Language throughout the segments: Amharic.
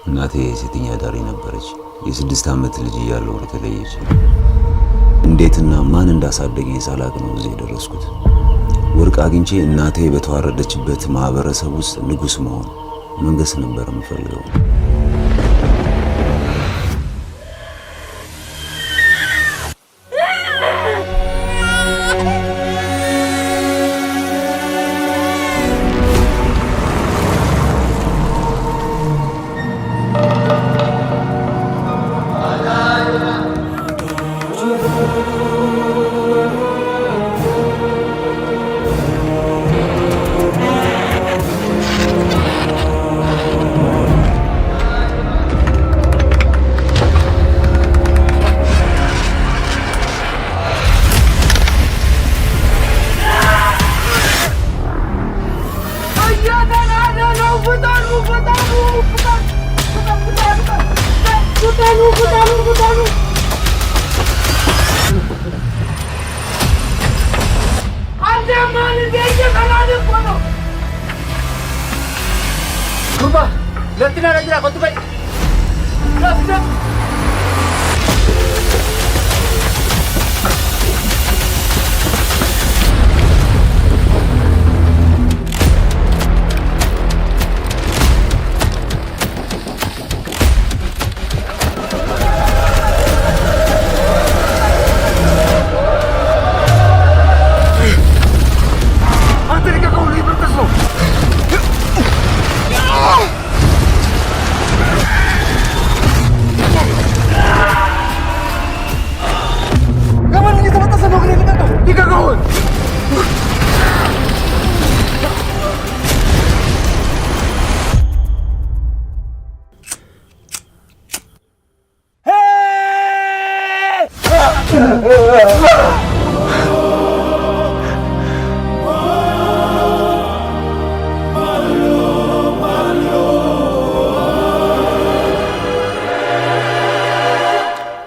እናቴ ሴተኛ አዳሪ ነበረች። የ6 ዓመት ልጅ እያለሁ ተለየች። እንዴትና ማን እንዳሳደገኝ ሳላቅ ነው እዚህ የደረስኩት። ወርቅ አግኝቼ እናቴ በተዋረደችበት ማህበረሰብ ውስጥ ንጉስ መሆን፣ መንገስ ነበር የምፈልገው።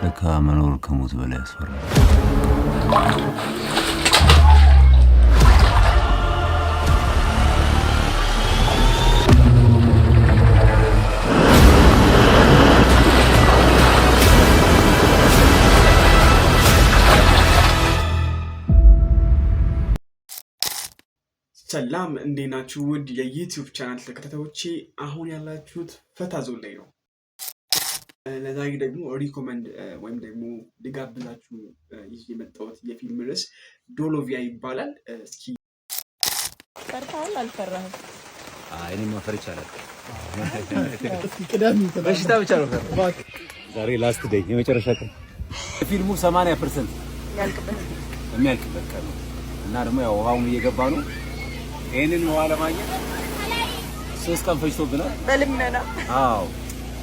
ለካ መኖር ከሞት በላይ ያስፈራል። ሰላም፣ እንዴት ናችሁ? ውድ የ YouTube channel ተከታታዮቼ፣ አሁን ያላችሁት ፈታ ዞን ላይ ነው። ለዛሬ ደግሞ recommend ወይም ደግሞ ልጋብዛችሁ ይዤ የመጣሁት የፊልም ርዕስ ዶሎቪያ ይባላል። እስኪ ፈርተሃል? አልፈራህም? እኔማ ፈርቼ አላውቅም። በሽታ ብቻ ነው። ዛሬ last day፣ የመጨረሻ ቀን፣ ፊልሙ 80% የሚያልቅበት ቀን ነው እና ደግሞ ያው ውሃውም እየገባ ነው። ይህንን ውሃ ለማግኘት 3 ቀን ፈጅቶብናል። በልመና። አዎ፣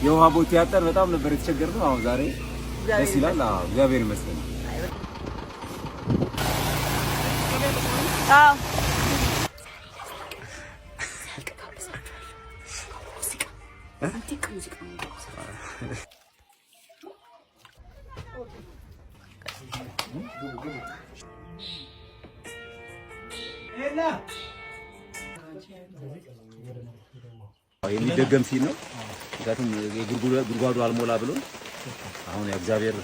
የውሃ ቦቴ ያጠን በጣም ነበር የተቸገርነው። አሁን ዛሬ ደስ ይላል። አዎ፣ እግዚአብሔር ይመስገን። አዎ። የሚደገም ሲል ነው። ምክንያቱም የጉድጓዱ አልሞላ ብሎ አሁን እግዚአብሔር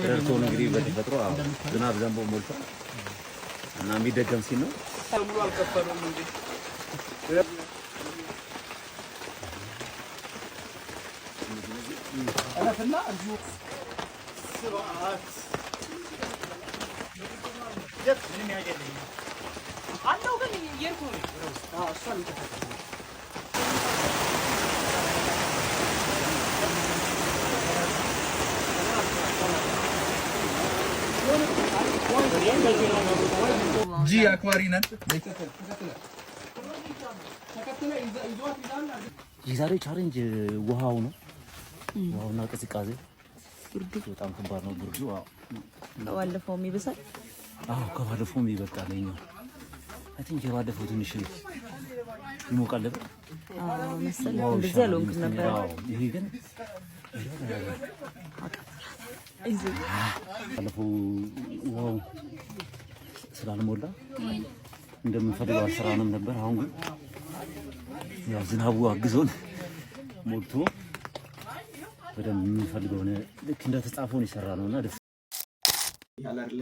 ረድቶን እንግዲህ በተፈጥሮ ዝናብ ዘንቦ ሞልቷል እና የሚደገም ሲል ነው። ጂ አክባሪ ነን። የዛሬው challenge ውሃው ነው። ውሃውና ቅዝቃዜ ብርዱ በጣም ከባድ ነው። ብርዱ ከባለፈውም ይብሳል። አዎ፣ ከባለፈውም ይበልጣል። ይኸኛው I think የባለፈው ትንሽ ይሞቃል ነበር መሰለኝ። እንደዚህ አልሆንኩም ነበር። ይሄ ግን ባለፈው ውሃው ስላልሞላ እንደምንፈልገው አልሰራንም ነበር። አሁን ግን ያው ዝናቡ አግዞን ሞልቶ በደንብ የምንፈልገውን ልክ እንደተጻፈውን የሰራ ነው እና ደስ ያላለ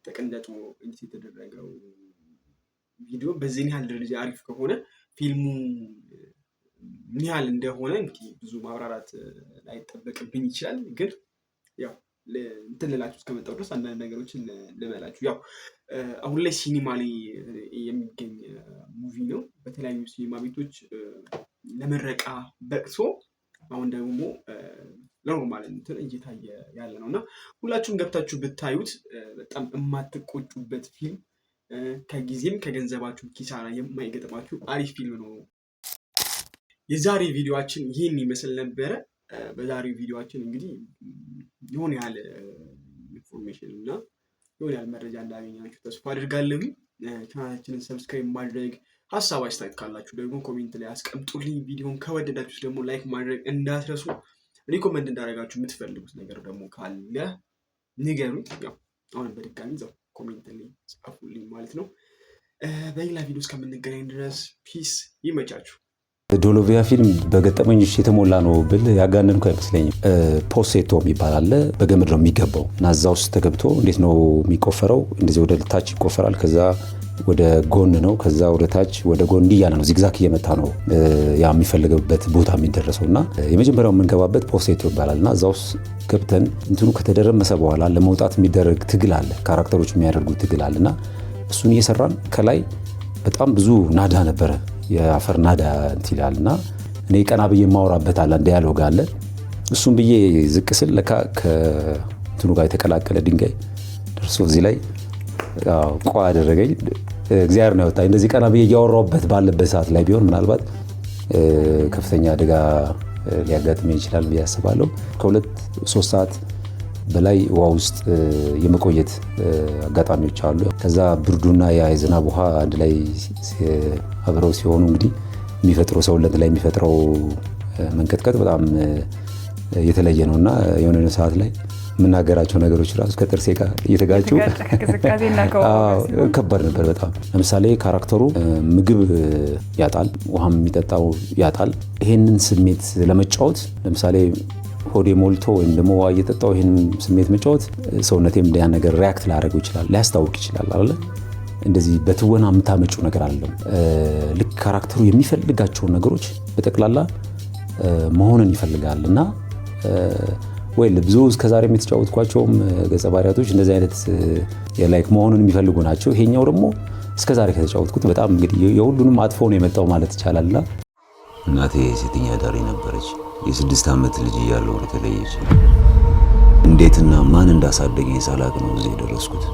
ተቀንደጦ edit የተደረገው ቪዲዮ በዚህን ያህል ደረጃ አሪፍ ከሆነ ፊልሙ ምን ያህል እንደሆነ እንግዲህ ብዙ ማብራራት ላይጠበቅብኝ ይችላል። ግን ያው እንትን ልላችሁ እስከመጣሁ ድረስ አንዳንድ ነገሮችን ልበላችሁ። ያው አሁን ላይ ሲኒማ ላይ የሚገኝ movie ነው። በተለያዩ ሲኒማ ቤቶች ለምረቃ በቅቶ አሁን ደግሞ ለ normal እንትን እየታየ ያለ ነው እና ሁላችሁም ገብታችሁ ብታዩት በጣም የማትቆጩበት ፊልም፣ ከጊዜም ከገንዘባችሁ ኪሳራ የማይገጥማችሁ አሪፍ ፊልም ነው። የዛሬ ቪዲዮአችን ይህን ይመስል ነበረ። በዛሬው ቪዲዮአችን እንግዲህ የሆነ ያህል information እና የሆነ ያህል መረጃ እንዳገኛችሁ ተስፋ አድርጋለሁ። ቻናላችንን subscribe ማድረግ፣ ሀሳብ አስተያየት ካላችሁ ደግሞ comment ላይ አስቀምጡልኝ። ቪዲዮን ከወደዳችሁት ደግሞ like ማድረግ እንዳትረሱ። Recommend እንዳደረጋችሁ የምትፈልጉት ነገር ደግሞ ካለ ንገሩኝ። ያው አሁንም በድጋሚ እዛው comment ላይ ጻፉልኝ ማለት ነው። በሌላ ቪዲዮ እስከምንገናኝ ድረስ peace፣ ይመቻችሁ። ዶሎቪያ ፊልም በገጠመኞች የተሞላ ነው ብል ያጋነንኩ አይመስለኝም። ፖሴቶ የሚባል አለ። በገመድ ነው የሚገባው እና እዛ ውስጥ ተገብቶ እንዴት ነው የሚቆፈረው? እንደዚህ ወደ ታች ይቆፈራል። ከዛ ወደ ጎን ነው፣ ከዛ ወደ ታች ወደ ጎን እንዲህ እያለ ነው፣ zigzag እየመታ ነው ያ የሚፈልግበት ቦታ የሚደረሰው። እና የመጀመሪያው የምንገባበት ፖሴቶ ይባላል እና እዛ ውስጥ ገብተን እንትኑ ከተደረመሰ በኋላ ለመውጣት የሚደረግ ትግል አለ፣ character ኦች የሚያደርጉት ትግል አለ እና እሱን እየሰራን ከላይ በጣም ብዙ ናዳ ነበረ፣ የአፈር ናዳ እንትን ይላል እና እኔ ቀና ብዬ የማወራበት አለ፣ እንደ dialogue አለ። እሱም ብዬ ዝቅ ስል ለካ ከእንትኑ ጋር የተቀላቀለ ድንጋይ ደርሶ እዚህ ላይ ቋ አደረገኝ። እግዚአብሔር ነው ያወጣኝ። እንደዚህ ቀና ብዬ እያወራሁበት ባለበት ሰዓት ላይ ቢሆን ምናልባት ከፍተኛ አደጋ ሊያጋጥመኝ ይችላል ብዬ አስባለሁ። ከ2-3 ሰዓት በላይ ውሃ ውስጥ የመቆየት አጋጣሚዎች አሉ። ከዛ ብርዱና ያ የዝናብ ውሃ አንድ ላይ አብረው ሲሆኑ እንግዲህ የሚፈጥረው ሰውነት ላይ የሚፈጥረው መንቀጥቀጥ በጣም የተለየ ነው እና የሆነ ሰዓት ላይ የምናገራቸው ነገሮች ራሱ ከጥርሴ ጋር እየተጋጩ ከባድ ነበር በጣም። ለምሳሌ character ኡ ምግብ ያጣል፣ ውሃም የሚጠጣው ያጣል። ይሄንን ስሜት ለመጫወት ለምሳሌ ሆዴ ሞልቶ ወይም ደግሞ ውሃ እየጠጣው ይሄንን ስሜት መጫወት ሰውነቴም ያን ነገር react ላያደርገው ይችላል፣ ሊያስታውቅ ይችላል አለ። እንደዚህ በትወና የምታመጪው ነገር አለው። ልክ character ኡ የሚፈልጋቸውን ነገሮች በጠቅላላ መሆንን ይፈልጋል እና ወይ ብዙ እስከዛሬም የተጫወትኳቸውም ገጸ ባህሪያቶች እንደዚህ አይነት like መሆኑን የሚፈልጉ ናቸው። ይሄኛው ደግሞ እስከዛሬ ከተጫወትኩት በጣም እንግዲህ የሁሉንም አጥፎ ነው የመጣው ማለት ይቻላልና። እናቴ ሴተኛ አዳሪ ነበረች። የ6 ዓመት ልጅ እያለሁ የተለየች። እንዴትና ማን እንዳሳደገኝ ሳላቅ ነው እዚህ የደረስኩት።